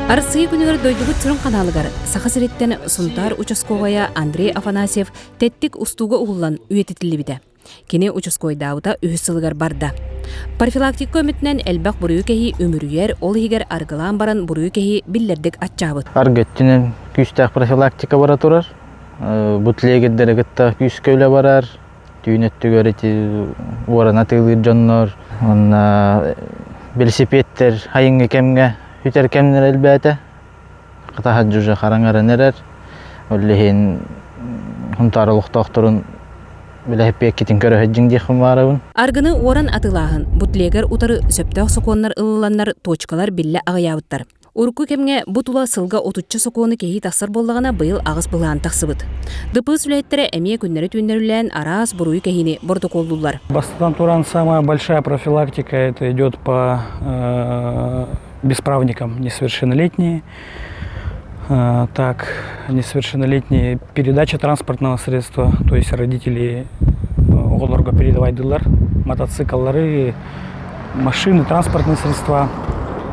Арассыыйа күнүгэр дойдубут сүрүн ханаалыгар Саха сириттэн Сунтаар участковайа Андрей Афанасьев тэттик устууга уһуллан үйэтитиллибитэ. Кини участковайдаабыта үһүс сылыгар барда. Профилактика көмөтүнэн элбэх буруйу кэһии үмүрүйэр, ол иһигэр арыгылаан баран буруйу кэһии биллэрдик аччаабыт. Аргы өттүнэн күүстээх профилактика бара турар. Бутлегердэри кытта күүскэ үлэ барар. Түүн өттүгэр ити уорана тыылыыр дьоннор уонна велосипедтэр айыҥҥы кэмҥэ үтэр кэмнэр элбээтэ. Хатаһа уже хараҥаран эрэр. Ол иһин Хунтаар олохтоохторун билэһиппиэккитин көрө сылдьыҥ диэхпин баарабын. Аргыны уоран атыылааһын, бутлегер утары сөптөөх сокуоннар ылылланнар точкалар биллэ аҕыйаабыттар. Урукку кэмҥэ бу тула сылга отучча сокуону кэһии тахсар буоллаҕына, быйыл аҕыс былаан тахсыбыт. ДПС үлэһиттэрэ эмиэ күннэри-түүннэри үлэлээн араас буруйу кэһиини боротокуоллууллар. Бастатан туран, самая большая профилактика это идет по э, бесправникам несовершеннолетние. Э, так, несовершеннолетние передача транспортного средства, то есть родители оҕолорго передавайдылар мотоцикллары, машины, транспортные средства.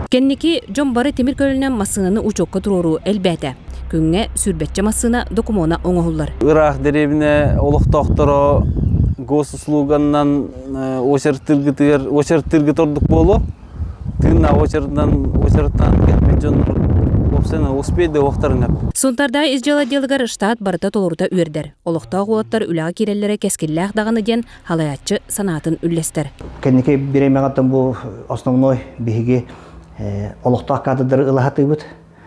Кэнники дьон бары тимир көлөнөн массыынаны учуокка туруоруу элбээтэ. Күҥҥэ сүүрбэччэ массыына докумуона оҥоһуллар. Ыраах дэриэбинэ олохтоохторо госуслуганнан очередтыыргытыгар очередтыыргыт ордук буолуо. Тыыннаах очередынан очередтаан кэлбит дьоннор уопсайынан успей да уохтарын эп. Сунтардаах ис дьыала отделыгар штат барыта толорута үөрдэр. Олохтоох уолаттар үлэҕэ киирэллэрэ кэскиллээх даҕаны диэн халайааччы санаатын үллэстэр. Кэнники бириэмэҕэ бу основной биһиги олохтоох кадрдары ылаһатыыбыт.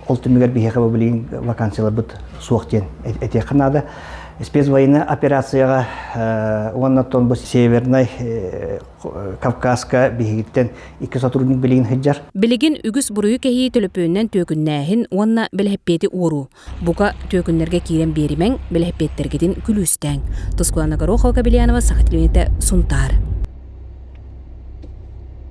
Ол түмүгэр биһиэхэ бу билигин вакансияларбыт суох диэн этиэххэ наада. Спецвоенная операцияҕа уонна оттон бу Севернай Кавказка биһигиттэн икки сотрудник билигин сылдьар. Билигин үгүс буруйу кэһии төлөпүөнүнэн түөкүннээһин уонна бэлэһиппиэти уоруу. Бука, түөкүннэргэ киирэн биэримэҥ, бэлэһипиэттэргитин күлүүстээҥ. Тускулана Горохова, Кобельянова, Саха телевидениетэ, Сунтаар.